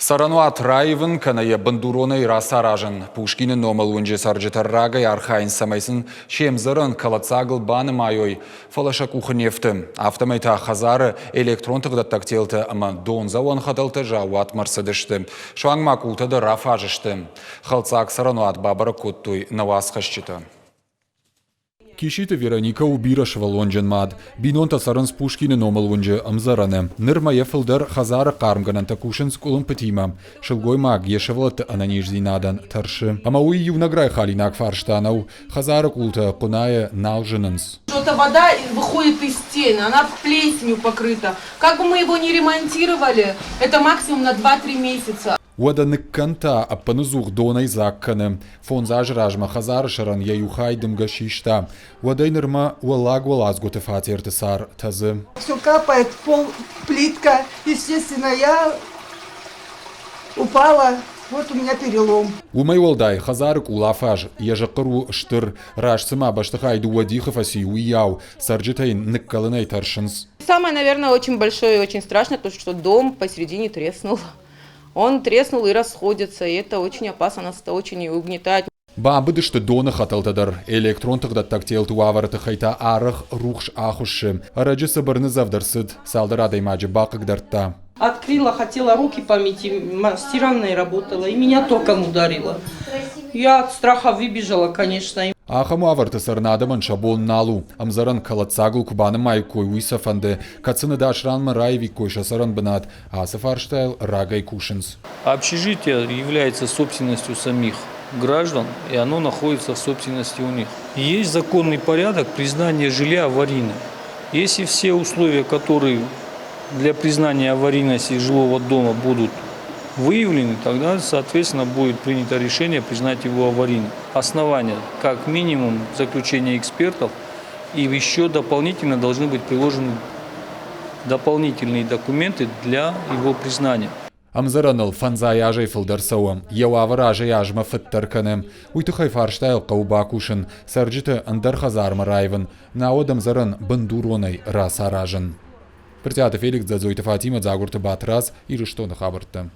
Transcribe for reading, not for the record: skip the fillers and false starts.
Цӕрӕнуат раивын кӕнӕ йӕ бындуронӕй рацаразын. Пушкины номыл уынджы цӕрджытӕ рагӕй архайынц, цӕмӕй сын се мдзӕрӕн кӕлӕддзагыл банымайой, фӕлӕ сӕ къухы не фты. Афтӕмӕй та хӕдзары электрон тыхдӕттӕг телтӕ ӕмӕ дондзӕуӕн хӕтӕлтӕ заууатмӕ ӕрцыдысты. Суанг ма къултӕ дӕр афаз сты. Хӕлддзаг цӕрӕнуат бабӕрӕг кодтой нӕ уацхӕсджытӕ. Киситы Вероникӕ у бирӕсывӕллонджын мад. Бинонтӕ цӕрынц Пушкины номыл уынджы ӕмдзӕрӕны. Ныр мӕйӕ фылдӕр хӕдзары хъармгӕнӕнтӕ кусынц къуылымпытимӕ. Сылгоймаг йӕ сывӕллӕтты ӕнӕниздзинадӕн тӕрсы. Ӕмӕ уый иунӕг райхалинаг фарста нӕу. Хӕдзары къултӕ хъуынайӕ нал зынынц. Что-то вода выходит из стены, она плесенью покрыта. Как бы мы его не ремонтировали, это максимум на 2-3 месяца. Уӕдӕ ныккӕнд та ӕппыныдзух донӕй дзаг кӕны. Фондз азы размӕ хӕдзары сӕрӕн йӕ иу хай дымгӕ систа. Уӕдӕй нырмӕ уӕллаг уӕладзгуыты фатерты цар тӕдзы. Все капает, пол плитка. Естественно, я упала, вот у меня перелом. Уымӕй уӕлдай, хӕдзары къул афаз, йӕ зыхъхъыр у стыр, раст цыма бӕстыхай дыууӕ дихы фӕци, уыйау, цӕрджытӕ йын ныккӕлынӕй тӕрсынц. Самое, наверное, очень большое и очень страшное, то, что дом посередине треснул. Он треснул и расходится, и это очень опасно, нас это очень угнетает. Бамбыдысты доны хӕтӕлтӕ дӕр. Электрон тыхдӕттӕг телты уавӕры тыххӕй та арӕх рухс ахуыссы. Ӕрӕджы цыбыр ныдзӕвд ӕрцыд, цалдӕр адӕймаджы бахъыгдардта. Открыла, хотела руки помыть, и стиральная работала, и меня током ударило. Я от страха выбежала, конечно. Ахӕм уавӕрты цӕрын адӕмӕн сӕ бон нал у. Ӕмдзӕрӕн кӕлӕддзагыл куы банымаиккой, уый сӕ фӕнды. Кӕд сын ӕдас ранмӕ раивиккой сӕ цӕрӕн бынат, Ацы фарстайыл рагӕй кусынц. Общежитие является собственностью самих граждан, и оно находится в собственности у них. Есть законный порядок признания жилья аварийным. Если все условия, которые для признания аварийности жилого дома будут выявлены, тогда, соответственно, будет принято решение признать его аварийным. Основания, как минимум, заключение экспертов, и еще дополнительно должны быть приложены дополнительные документы для его признания. Ӕмдзӕрӕныл фӕндзай азӕй фылдӕр цӕуы, йӕ уавӕр азӕй-азмӕ фыддӕр кӕны. Уый тыххӕй фарстайыл хъӕуы бакусын, цӕрджыты ӕндӕр хӕдзармӕ раивын, науӕд ӕмдзӕрӕн бындуронӕй рацаразын. Брытъиаты Феликс, Дзӕдзойты Фатимӕ, Дзагуырты Батрадз, Ирыстоны хабӕрттӕ.